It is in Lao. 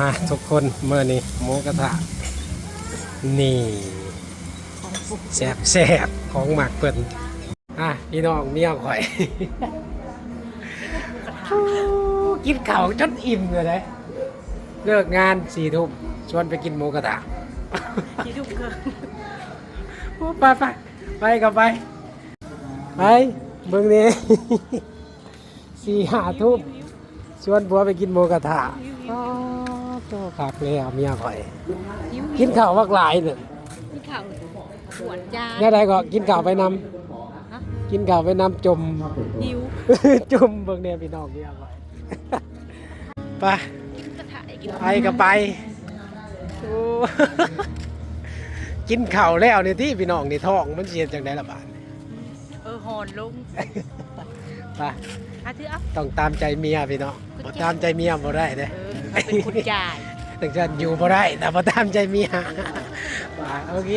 ມາທຸກຄົນ ມື້ນີ້ໝູກະທະ ນີ້ ຂອງປຸກ ແຊບໆ ຂອງມັກເພິ່ນ. ອ່ະ ພີ່ນ້ອງເມຍຂ້ອຍ ກິນເຂົ້າຈົນອີ່ມເລີຍເດ້. ເລີກງານສີ່ທຸ່ມ ຊວນໄປກິນໝູກະທະ ສີ່ທຸ່ມເຄິ່ງ. ໂອ້ ໄປໆ ໄປກໍໄປ ໄປ ເບິ່ງນີ້ ສີ່ຫ້າທຸ່ມ ຊວນຜົວໄປກິນໝູກະທະ. ອໍ ໂຕ ຄັກແລ້ວເມຍຂ້ອຍ ຫິວໆ ກິນເຂົ້າບັກຫຼາຍໜຶ່ງ ກິນເຂົ້າຖ້ວຍຈານ ແນວໃດກໍກິນເຂົ້າໄປນຳ ຮະ ກິນເຂົ້າໄປນຳ ຈົ່ມ ຫິວ ຈົ່ມເບິ່ງແດ່ພີ່ນ້ອງເມຍຂ້ອຍ. ໄປ ກິນກະທະ ໄປກໍໄປ. ໂອ້ ກິນເຂົ້າແລ້ວນີ້ຕິພີ່ນ້ອງ ນີ້ທ້ອງມັນຊິເຮັດຈັ່ງໃດລະບາດນີ້? ເອີ ຮ້ອນລົງ ໄປ ຫາຖືເອົາ ຕ້ອງຕາມໃຈເມຍພີ່ນ້ອງ ບໍ່ຕາມໃຈເມຍບໍ່ໄດ້ເດ້. ເອີ ເຮົາເປັນຄົນຈ່າຍ ຈັ່ງຊັ້ນຢູ່ບໍ່ໄດ້ ຖ້າບໍ່ຕາມໃຈເມຍ. ອ່າ ໂອເຄ